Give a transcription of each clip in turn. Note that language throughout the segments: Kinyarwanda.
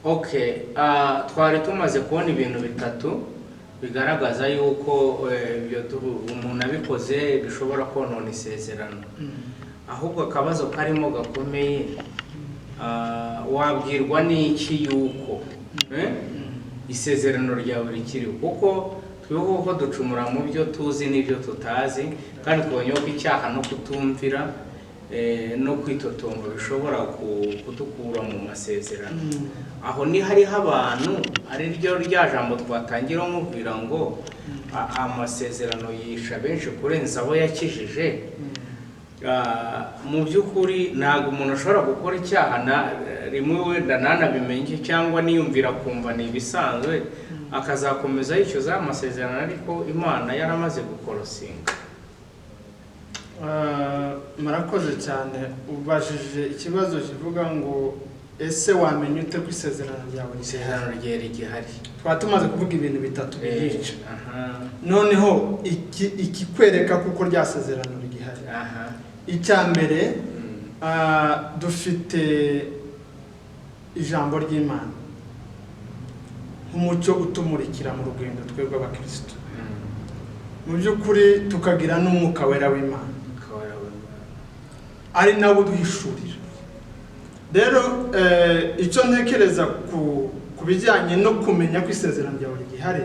Okay, twari tumaze kubona ibintu bitatu bigaragaza yuko ibyo umuntu abikoze bishobora konona isezerano. Ahubwo akabazo karimo gakomeye, wabwirwa n'iki yuko isezerano ryawe rikiriho? Kuko twibuke ko ducumura mu byo tuzi n'ibyo tutazi, kandi tubonye ko icyaha no kutumvira no kwitotomba bishobora kudukura mu masezerano. Aho ni hariho abantu, ari ryo rya jambo twatangira mubwira ngo amasezerano yisha benshi kurenza abo yakijije. Mu by'ukuri ntabwo umuntu ashobora gukora icyaha na rimwe wenda ntanabimenye cyangwa niyumvira akumva ni ibisanzwe, akazakomeza yishyuza amasezerano, ariko Imana yaramaze gukorosinga. Murakoze cyane. Ubajije ikibazo kivuga ngo: ese wamenya ute ko isezerano ryawe rigihari? Isezerano rye rigihari. Twaba tumaze kuvuga ibintu bitatu biyica. Noneho ikikwereka kuko rya sezerano rigihari, icya mbere, dufite ijambo ry'Imana nk'umucyo utumurikira mu rugendo twebwe abakirisitu. Mu by'ukuri tukagira n'Umwuka Wera w'Imana, ari nawe uduhishurira. Rero icyo ntekereza ku bijyanye no kumenya ko isezerano ryawe rigihari,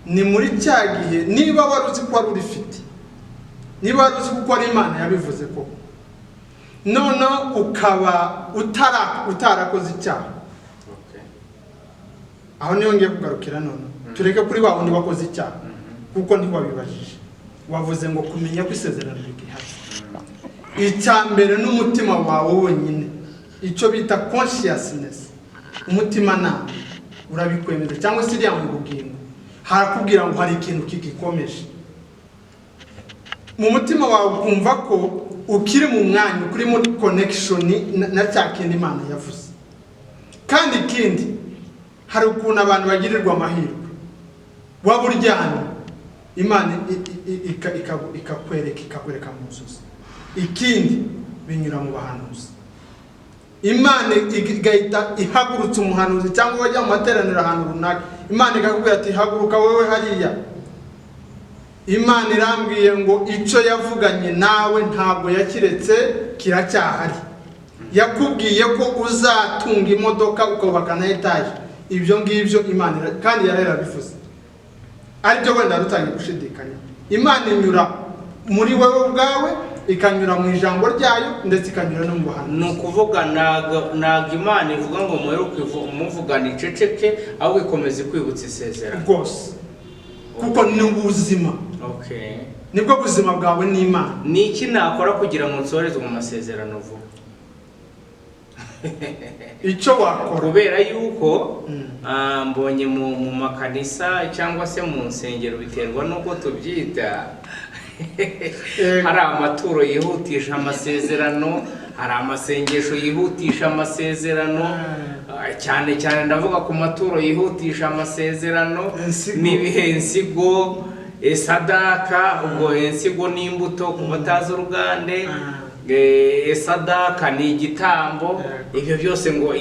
ni muri cya gihe niba wari uzi ko wari urifite, niba wari uzi ko ari Imana yabivuze koko, noneho ukaba utarakoze icyaha. Aho niho ngiye kugarukira. None tureke kuri wa wundi wakoze icyaha, kuko ntiwabibajije, wavuze ngo kumenya ko isezerano rigihari. Icya mbere n'umutima wawe wenyine, icyo bita consciousness, umutimanama urabikwemeza, cyangwa se iriya mu bugingo harakubwira ngo hari ikintu kigikomeje mu mutima wawe, ukumva ko ukiri mu mwanya, ukiri muri connection na cya kindi Imana yavuze. Kandi ikindi, hari ukuntu abantu bagirirwa amahirwe, waba uryamye, Imana ikakwereka mu nzozi. Ikindi, binyura mu bahanuzi, Imana igahita ihagurutsa umuhanuzi, cyangwa wajya mu materaniro ahantu runaka, Imana ikakubwira ati: "Haguruka wowe hariya, Imana irambwiye ngo icyo yavuganye nawe ntabwo yakiretse, kiracyahari. Yakubwiye ko uzatunga imodoka, ukubaka na etaje." Ibyo ngibyo Imana kandi yari yarabivuze, aribyo wenda rutangiye gushidikanya. Imana inyura muri wowe ubwawe, ikanyura mu ijambo ryayo, ndetse ikanyura no mu buhanuzi. Ni ukuvuga ntabwo Imana ivuga ngo muheruke muvugana iceceke, ahubwo ikomeza ikwibutsa isezerano. Rwose, kuko ni ubuzima, nibwo buzima bwawe n'Imana. Ni iki nakora kugira ngo nsorezwe mu masezerano vuba? Icyo wakora, Kubera yuko mbonye mu makanisa cyangwa se mu nsengero, biterwa n'uko tubyita, hari amaturo yihutisha amasezerano, hari amasengesho yihutisha amasezerano. Cyane cyane ndavuga ku maturo yihutisha amasezerano. Insigo. N'ibihe insigo, sadaka. Ubwo insigo n'imbuto ku batazi urugande, sadaka ni igitambo. Ibyo byose ngo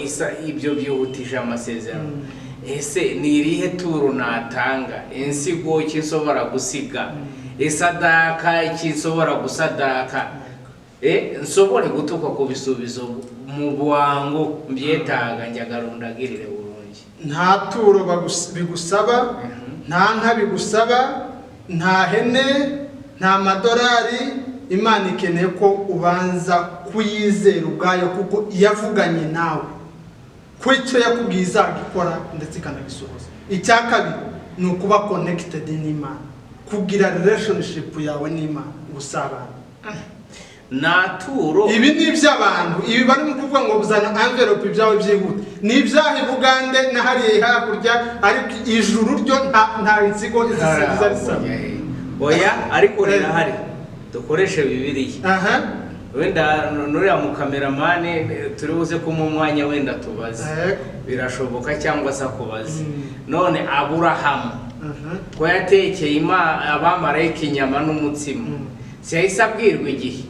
ibyo byihutisha amasezerano. Ese ni irihe turo natanga? Insigo icyo nshobora gusiga, isadaka icyo nshobora gusadaka, nsobore gutuka ku bisubizo mu bwangu mbyetaaga, njagarundagirire bulungi. Nta turo bigusaba, nta nka bigusaba, nta hene, nta madolari. Imana ikeneye ko ubanza kuyizera ubwayo, kuko yavuganye nawe ko icyo yakubwiye izagikora ndetse ikanagisohoza. Icya kabiri ni ukuba connected n'Imana, kugira relationship yawe n'Imana, ubusabane. Nta turo. Ibi ni iby'abantu, ibi barimo kuvuga ngo zana envelope ibyawe byihute, ni ibyaha i Bugande na hariya hakurya, ariko ijuru ryo nta nsigo iza risaba. Oya, ariko rirahari, dukoreshe Bibiliya. Wenda nuriya mukameramani turi buze kumuha umwanya, wenda tubaze. Birashoboka, cyangwa se akubaze. None Aburahamu ko yatekeye abamarayika inyama n'umutsima, si yahise abwirwa igihe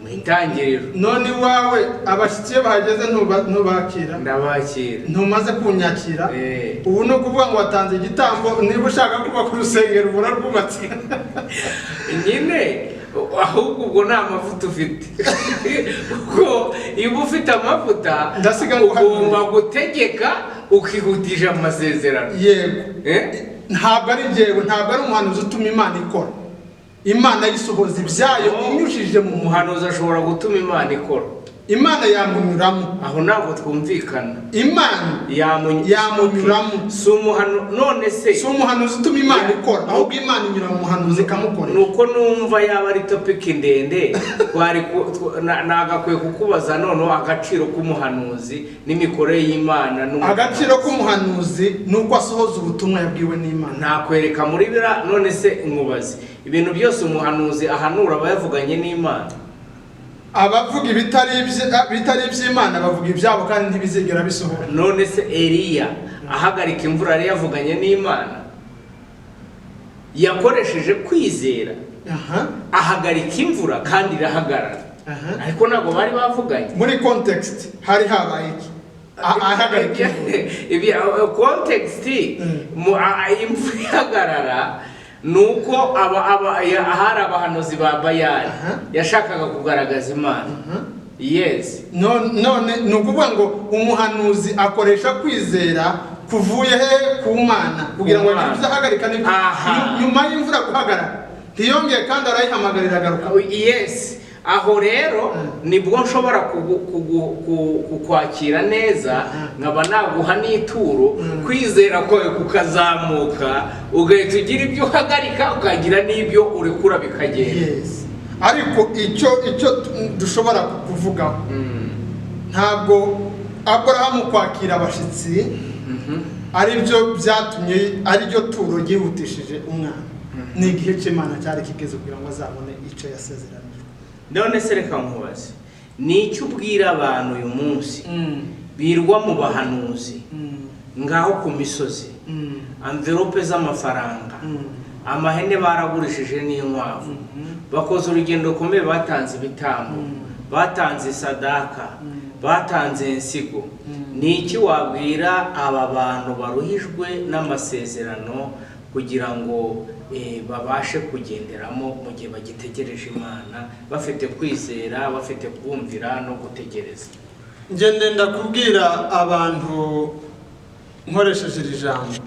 mu Itangiriro. None iwawe abashyitsi iyo bahageze ntubakira? Ndabakira. Ntumaze kunyakira. Ubu ni ukuvuga ngo watanze igitambo, niba ushaka kubaka urusengero urarwubatse. Nyine ahubwo ubwo nta mavuta ufite, kuko iyo uba ufite amavuta Ndasiga nguhanurira. ugomba gutegeka ukihutisha amasezerano. Yego. Ntabwo ari njyewe, ntabwo ari umuhanuzi utuma Imana ikora. Imana yisohoza ibyayo inyujije mu muhanuzi. Umuhanuzi ashobora gutuma Imana ikora. Imana yamunyuramo. Aho ntabwo twumvikana. Imana yamunyuramo. Si umuhanu none se? Si umuhanuzi utuma Imana ikora, ahubwo Imana inyura mu muhanuzi ikamukorera. Nuko numva yaba ari topic ndende, twari nagakwiye kukubaza noneho agaciro k'umuhanuzi n'imikorere y'Imana n'umuhanuzi. Agaciro k'umuhanuzi ni uko asohoza ubutumwa yabwiwe n'Imana. Nakwereka muri bira. None se nkubaze, ibintu byose umuhanuzi ahanura aba yavuganye n'Imana? Abavuga ibitari iby'Imana bavuga ibyabo kandi ntibizigera bisohora. None se Eliya ahagarika imvura yari yavuganye n'Imana? Yakoresheje kwizera, ahagarika imvura kandi irahagarara. Ariko ntabwo bari bavuganye. Muri context hari habaye iki? Ahagarika imvura. Ibi context, imvura ihagarara nuko aba aba hari abahanuzi ba Bayali. Yashakaga kugaragaza Imana. Yes. None ni ukuvuga ngo umuhanuzi akoresha kwizera kuvuye he? Ku Mana, kugira ngo agire ibyo ahagarika n'ibyo. Nyuma y'imvura guhagarara ntiyongeye kandi arayihamagarira agaruka. Yes, aho rero nibwo nshobora kukwakira neza, nkaba naguha n'ituro, kwizera kwawe kukazamuka, ugahita ugira ibyo uhagarika, ukagira n'ibyo urekura bikagenda. Yes, ariko icyo dushobora kuvugaho, ntabwo Aburahamu kwakira abashyitsi aribyo byatumye, ariryo turo ryihutishije umwana. Ni igihe cy'Imana cyari kigeze kugira ngo azabone icyo yasezeranijwe. None se reka nkubaze, ni icyo ubwira abantu uyu munsi birwa mu bahanuzi ngaho ku misozi, enveloppe z'amafaranga, amahene baragurishije n'inkwavu, bakoze urugendo rukomeye, batanze ibitambo, batanze sadaka, batanze insigo, ni iki wabwira aba bantu baruhijwe n'amasezerano kugira ngo babashe kugenderamo mu gihe bagitegereje Imana, bafite kwizera, bafite kumvira no gutegereza? Ngende ndakubwira abantu nkoresheje iri jambo.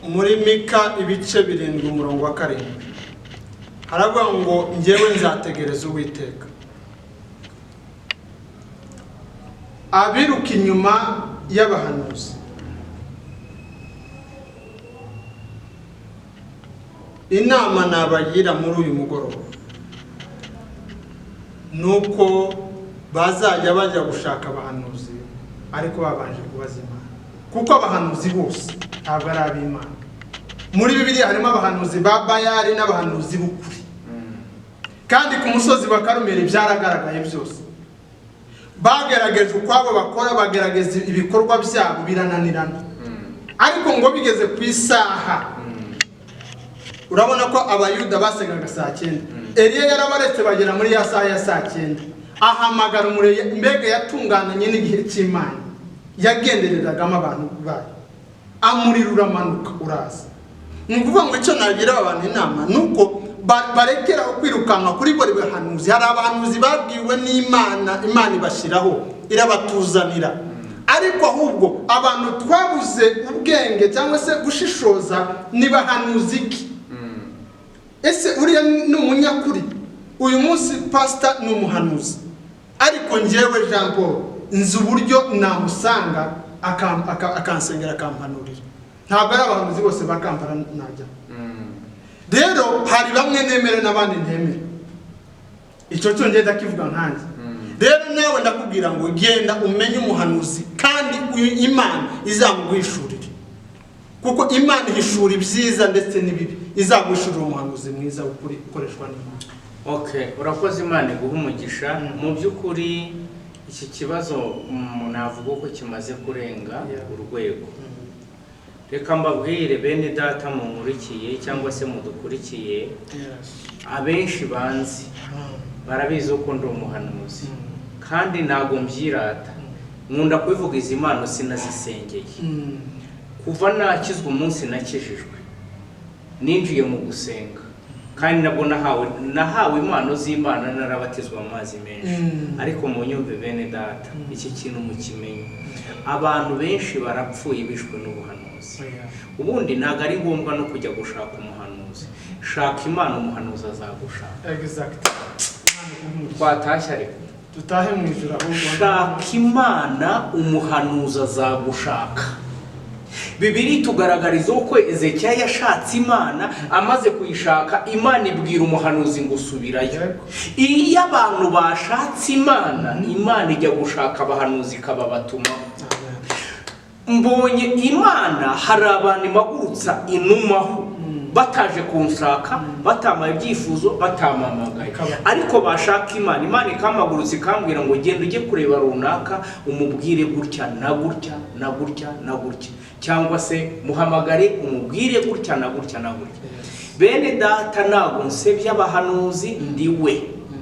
Muri Mika ibice 7 umurongo wa 7 haravuga ngo njyewe nzategereza Uwiteka. Abiruka inyuma y'abahanuzi, inama nabagira muri uyu mugoroba nuko bazajya bajya gushaka abahanuzi ariko babanje kubaza Imana, kuko abahanuzi bose ntabwo ari ab'Imana. Muri Bibiliya harimo abahanuzi ba Bayali n'abahanuzi b'ukuri, kandi ku musozi wa Karumeli byaragaragaye byose. Bagerageje ukwabo bakora, bagerageza ibikorwa byabo birananirana, ariko ngo bigeze ku isaha, urabona ko Abayuda basengaga saa 9, Eliya yarabaretse bagera muri ya saha ya saa 9, ahamagara umureye, mbega yatungananye n'igihe cy'Imana yagendereragamo abantu bayo, amuriro uramanuka uraza. Ni ukuvuga ngo icyo nagira abantu inama ni uko barekera kwirukanka kuri buri bahanuzi. Hari abahanuzi babwiwe n'Imana, Imana ibashyiraho irabatuzanira, ariko ahubwo abantu twabuze ubwenge cyangwa se gushishoza, nibahanuzi iki? Ese uriya ni umunyakuri? Uyu munsi pastor ni umuhanuzi, ariko njyewe Jean Paul nzi uburyo namusanga akansengera akampanurira. Ntabwo ari abahanuzi bose ba Kampala najya. Rero hari bamwe nemere n'abandi ntemere, icyo cyo ngenda kivuga nkanjye. Rero nawe ndakubwira ngo genda umenye umuhanuzi, kandi Imana izamuguhishurire, kuko Imana ihishura ibyiza ndetse n'ibibi, izaguhishurira umuhanuzi mwiza w'ukuri ukoreshwa n'Imana. Okay, urakoze, Imana iguhe umugisha. Mu by'ukuri iki kibazo navuga ko kimaze kurenga urwego. Reka mbabwire bene data munkurikiye cyangwa se mudukurikiye, Abenshi banzi barabizi ko ndi umuhanuzi, kandi ntabwo mbyirata, nkunda kubivuga. Izi mpano sinazisengeye. Kuva nakizwa, umunsi nakijijwe ninjiye mu gusenga, kandi nabwo nahawe impano z'Imana narabatizwa mu mazi menshi. Ariko mu nyumve bene data, iki kintu mukimenye: abantu benshi barapfuye bishwe n'ubuhanuzi. Ubundi ntabwo ari ngombwa no kujya gushaka umuhanuzi. Shaka Imana, umuhanuzi azagushaka. Exact. Imana iguhe umugisha. Twatashye ariko. Dutahe mu ijuru ahubwo. Shaka Imana, umuhanuzi azagushaka. Bibiri tugaragariza uko Ezekiya yashatse Imana. Amaze kuyishaka, Imana ibwira umuhanuzi ngo usubirayo. Iyo abantu bashatse Imana, Imana ijya gushaka abahanuzi ikababatuma. Amen. Mbonye Imana hari abantu imagurutsa inumaho bataje kunshaka, batamaye ibyifuzo, batamamagaye, ariko bashaka Imana, Imana ikamagurutsa ikambwira ngo genda ujye kureba runaka, umubwire gutya na gutya na gutya na gutya, cyangwa se muhamagare umubwire gutya na gutya na gutya. Bene data, ntabwo nsebya abahanuzi, ndiwe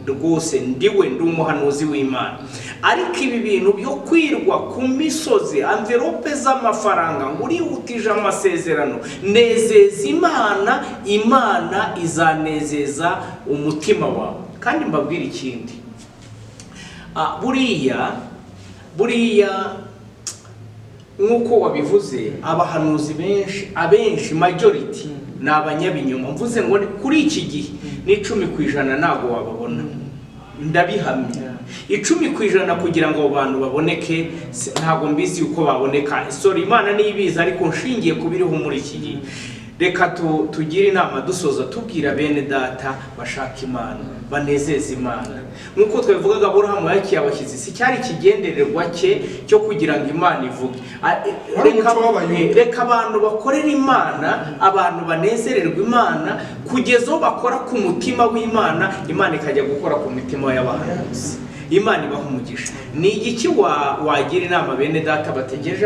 rwose, ndiwe, ndi umuhanuzi w'Imana. Ariko ibi bintu byo kwirwa ku misozi, enveloppe z'amafaranga ngo urihutije amasezerano, nezeza Imana, Imana izanezeza umutima wawe. Kandi mbabwire ikindi. Buriya nk'uko wabivuze, abahanuzi benshi, abenshi, majority ni abanyabinyoma. Mvuze ngo kuri iki gihe ni 10% ntabwo wababona, ndabihamya. 10% kugira ngo abo bantu baboneke, ntabwo mbizi uko baboneka, sorry, Imana niyo ibizi. Ariko nshingiye ku biriho muri iki gihe, reka tugire inama dusoza, tubwira bene data bashaka Imana, banezeza Imana. Nk'uko twabivugaga, Aburahamu yakiriye abashyitsi, si cyari ikigendererwa cye cyo kugira ngo Imana ivuge. Wari umuco w'Abayuda. Reka abantu bakorera Imana, abantu banezererwa Imana kugeza aho bakora ku mutima w'Imana, Imana ikajya gukora ku mitima y'abahanuzi. Imana ibaha umugisha. Ni igiki wagira inama bene data bategereje?